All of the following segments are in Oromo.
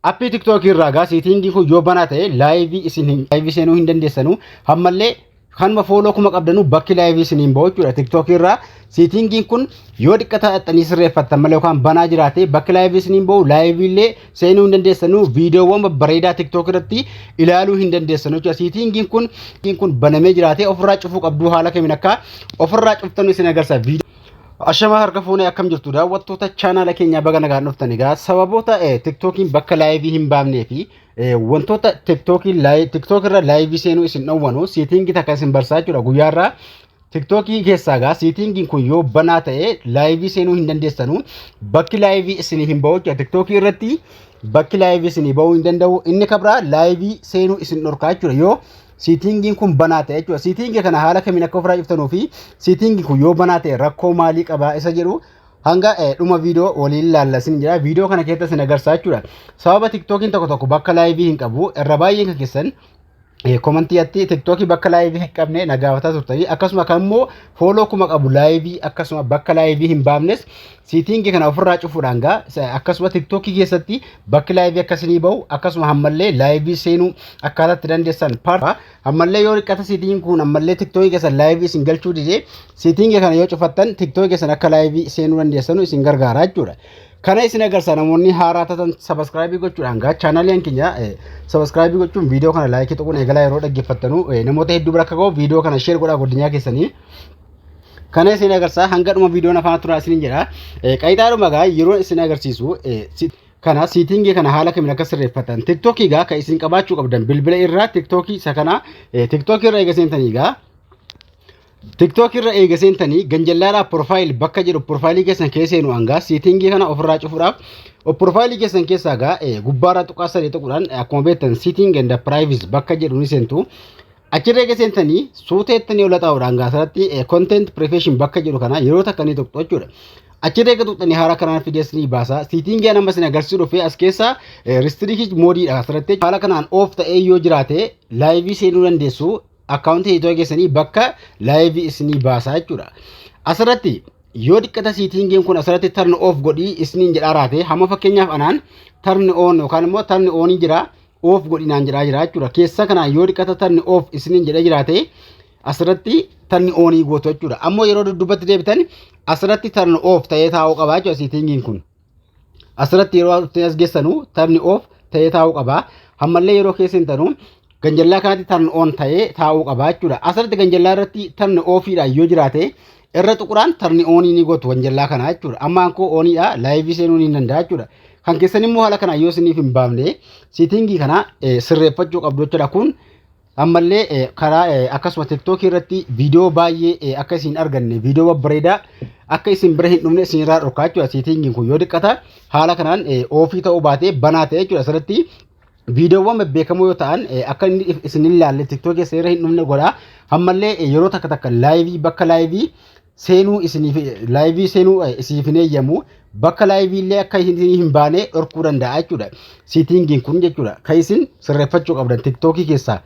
Appii TikTokii irraa gaa settingii kun yoo banaa ta'e liveii isin liveii seenuu hin dandeessanu. Ammallee kanuma follow 1000 qabdanuu bakki liveii isin hin bahu jechuudha. TikTokii irraa settingiin kun yoo xiqqataa dhaxxanii sirreeffattan malee yookaan banaa jiraate bakki liveii isin hin bahu, liveii illee seenuu hin dandeessanu, viidiyoowwan babbareedaa TikTok irratti ilaaluu hin dandeessanu jechuudha. Settingiin kun banamee jiraate ofirraa cufuu qabdu. Haala kamiin akka ofirraa cuftanu isin agarsiisa. Ashamaa, harka fuunee, akkam jirtu daawwattoota chaanaala keenyaa? Baga nagaan dhuftan. Egaa sababoota TikTokiin bakka liveii hin baafnee fi wantoota TikTokiin TikTok irra liveii seenuu isin dhowwanu settingii takka isin barsaa jechuudha guyyaarraa. TikTokii keessaa gaa settingiin kun yoo banaa ta'e liveii seenuu hin dandeessanu, bakki liveii isinii hin bahu jechuudha. TikTokii irratti bakki liveii isinii bahuu hin danda'u. Inni kabraa liveii seenuu isin dhorkaa jechuudha yoo settingiin kun banaa ta'e jechuudha. Settingii kana haala kamiin akka ofirraa cuftanuu fi settingii kun yoo banaa ta'e rakkoo maalii qabaa isa jedhu hanga dhuma viidiyoo waliin laallasin jira. Viidiyoo kana keessa isin agarsiisa jechuudha. Sababa TikTokiin tokko tokko bakka liveii hin qabu, irra baay'een kan keessan commentii atti TikTokii bakka liveii hin qabne na gaafataa turtanii, akkasuma kan immoo follow 1000 qabu liveii akkasuma bakka liveii hin baafnes settingii kana ofirraa cufuudhaan gaa akkasuma TikTokii keessatti bakki liveii akkasinii bahu, akkasuma ammallee liveii seenuu akkaataa itti dandeessan paartii ammallee yoo dhiqqata settingiin kun ammallee TikTokii keessan liveii isin galchuu didee, settingii kana yoo cufattan TikTokii keessan akka liveii seenuu dandeessanu isin gargaara jechuudha. Kana isin agarsiisa. Namoonni haaraa taatan subscribeii gochuudhaan gaa chaanaliin keenya subscribeii gochuun, viidiyoo kana likeii tuquun eegalaa. Yeroo dhaggeeffattanu namoota hedduu bira akka ga'u viidiyoo kana share godhaa guddinyaa keessanii. Kana isin agarsiisa, hanga dhuma viidiyoon afaan turaa isinin jedha. Qayixaadhuma gaa yeroo isin agarsiisu kana settingii kana haala kamiin akka sirreeffatan, TikTokii gaa kan isin qabaachuu qabdan bilbila irraa TikTokii isa kana TikTokii irra eega seentanii gaa, TikTok irra eega seentanii ganjallaadhaa profile bakka jedhu profileii keessan keessa seenu hangaa settingii kana ofirraa cufuudhaaf profileii keessan keessaa gaa gubbaarraa tuqaa sadii tuquudhaan akkuma beektan setting and privacy bakka jedhu ni seentu. Achirra eega seentanii suuteettanii ola xaa'uudhaan gaa asirratti content privacy bakka jedhu kana yeroo takka ni tuqxu jechuudha. Achirra eega tuqxanii haala kanaan fidees ni baasa. Settingii nama isin agarsiisu dhufee as keessa restrict modeiidha asirratti. Haala kanaan off ta'ee yoo jiraate liveii seenuu dandeessu, accountii hiitoo keessanii bakka liveii isinii baasaa jechuudha. Asirratti yoo dhiqqata settingiin kun asirratti turn off godhii isiniin jedhaa raate, hamma fakkeenyaaf anaan turn on yookaan immoo turn onii jira, off godhinaan jedhaa jira jechuudha. Keessa kanaan yoo dhiqqata turn off isiniin jedhee jiraate asirratti turn onii gootu jechuudha. Ammoo yeroo dudduubatti deebitan asirratti turn off ta'ee taa'uu qabaa jechuudha settingiin kun. Asirratti yeroo as geessanu turn off ta'ee taa'uu qabaa. Ammallee yeroo keessa hin tanu ganjallaa kanatti turn on ta'ee taa'uu qabaa jechuudha. Asirratti ganjallaa irratti turn offiidhaan yoo jiraate irra tuquraan turn onii ni gootu ganjallaa kana jechuudha. Amma ankoo oniidha, liveii seenuu ni danda'a jechuudha. Kan keessan immoo haala kana yoo isiniif hin baafne settingii kana sirreeffachuu qabdu jechuudha. Kun ammallee karaa akkasuma TikTokii irratti viidiyoo baay'ee akka isin arganne, viidiyoo babbareedaa akka isin bira hin dhumne isin irraa dhorkaa jechuudha. Settingiin kun yoo dhiqqata haala kanaan offii ta'uu baatee banaa ta'e jechuudha. Asirratti viidiyoowwan bebbeekamoo yoo ta'an akka inni isin hin ilaalle, TikTokii keessa irra hin dhumne godha. Ammallee yeroo takka takka liveii bakka liveii seenuu isiniif liveii seenuu isiniif hin eeyyamu, bakka liveii illee akka hin baane dhorkuu danda'a jechuudha. Settingiin kun jechuudha kan isin sirreeffachuu qabdan TikTokii keessaa.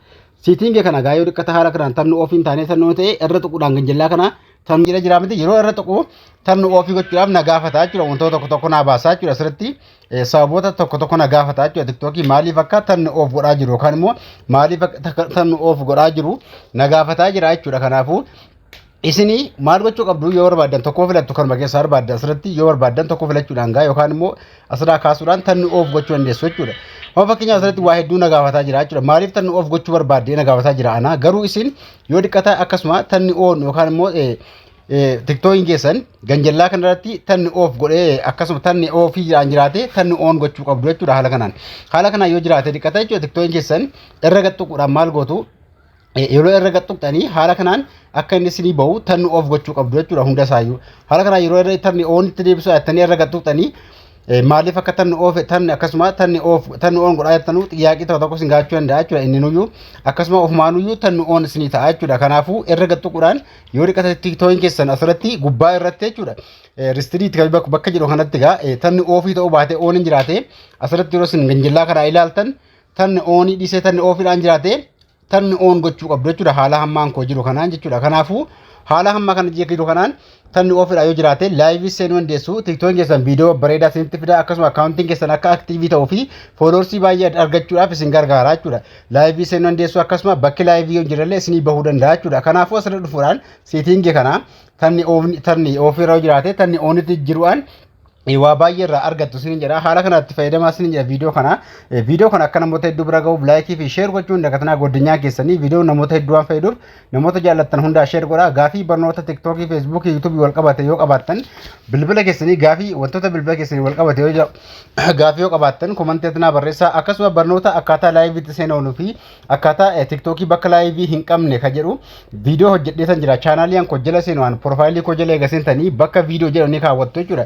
Settingii kana gaa yoo dhiqqata haala kanaan turn offii hin taane turn ta'e irra tuquudhaan ganjallaa kana turn jira jira miti, yeroo irra tuqu turn offii gochuudhaaf na gaafata jechuudha. Wantoota tokko tokko na baasaa jechuudha. Asirratti sababoota tokko tokko na gaafata jechuudha. TikTokii maaliif akka turn off godhaa jiru yookaan immoo maaliif akka turn off godhaa jiru na gaafataa jira jechuudha. Kanaafuu isinii maal gochuu qabdu? Yoo barbaaddan tokko filattu, kanuma keessaa barbaaddan asirratti yoo barbaaddan tokko filachuudhaan gaa yookaan immoo asirraa kaasuudhaan turn off gochuu dandeessu jechuudha. Amma fakkeenyaaf asirratti waa hedduu na gaafataa jira jechuudha. Maaliif turn off gochuu barbaaddee na gaafataa jira ana. Garuu isin yoo dhiqqata akkasuma turn on yookaan immoo TikTokiin keessan ganjallaa kanarratti turn off godhee akkasuma turn offii jiraan jiraate turn on gochuu qabdu jechuudha haala kanaan. Haala kanaan yoo jiraate dhiqqata jechuudha, TikTokiin keessan irra gattuquudhaan maal gootu? Yeroo irra gattuqxanii haala kanaan akka inni isinii bahu turn off gochuu qabdu jechuudha hunda isaayyuu. Haala kanaan yeroo irra turn on itti deebisu jettanii irra gattuqxanii maaliif akka turn off turn akkasuma turn off turn on godhaa jettanuu xiyyaaqii tokko tokko isin gaachuu danda'a jechuudha. Inni nuyyuu akkasuma ofumaanuyyuu turn on isinii ta'a jechuudha. Kanaafuu irra gattuquudhaan yoo dhiqata TikTokiin keessan asirratti gubbaa irratti jechuudha. Restrict bakka jedhu kanatti gaa turn offii ta'uu baate on hin jiraate, asirratti yeroo isin ganjillaa kanaa ilaaltan turn onii dhiisee turn offiidhaan jiraate turn on gochuu qabdu jechuudha haala hammaan koo jiru kanaan jechuudha. Kanaafuu Haala hamma kana jiru kanaan turn offidha yoo jiraate, live seenuu dandeessu. TikTokiin keessan viidiyoo bareedaa isinitti fida. Akkasuma accountiin keessan akka active ta'uu fi followersii baay'ee argachuudhaaf isin gargaara jechuudha. Live seenuu dandeessu, akkasuma bakki live yoo hin jirrellee isinii bahuu danda'a jechuudha. Kanaafuu asirra dhufuudhaan settingii kana turn offirra yoo jiraate turn onitti jiruudhaan waa baay'ee irraa argattu isiniin jedha. Haala kanatti fayyadamaa isiniin jedha. Viidiyoo kana akka namoota hedduu bira gahuuf like fi share gochuun dagatanaa. Godinyaa keessanii viidiyoo namoota hedduu waan fayyaduuf namoota jaallattan hundaa share godhaa. Gaafii barnoota TikTokii, Facebookii, YouTubeii wal qabate yoo qabaattan, bilbila keessanii gaafii wantoota bilbila keessanii wal qabate yoo gaafii yoo qabaattan commentii naa barreessaa. Akkasuma barnoota akkaataa liveitti seenuu fi akkaataa TikTokii bakka live hin qabne ka jedhu viidiyoo hojjedheetan jira. Channelii an koo jala seenuudhaan profile koo jala eega seentanii bakka viidiyoo jedhanii kaawwattu jechuudha.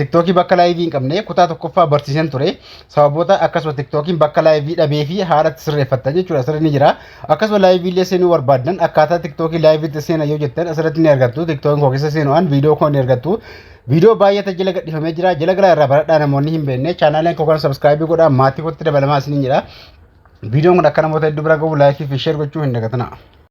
TikTokii bakka live hin qabne kutaa tokkoffaa barsiisan ture. Sababoota akkasuma TikTokiin bakka live dhabee fi haala itti sirreeffattan jechuudha, asirra ni jira. Akkasuma live illee seenuu barbaaddan, akkaataa TikTokii liveitti seena yoo jettan asirratti ni argattu. TikTokiin koo keessa seenuudhaan viidiyoo koo ni argattu. Viidiyoo baay'eetu jala gadhiifamee jira. Jala galaa irraa baradhaa. Namoonni hin beekne channeliin koo kana subscribe godhaa, maatii kootti dabalamaa isiniin jedha. Viidiyoon kun akka namoota hedduu bira gahu like fi share gochuu hin dagatinaa.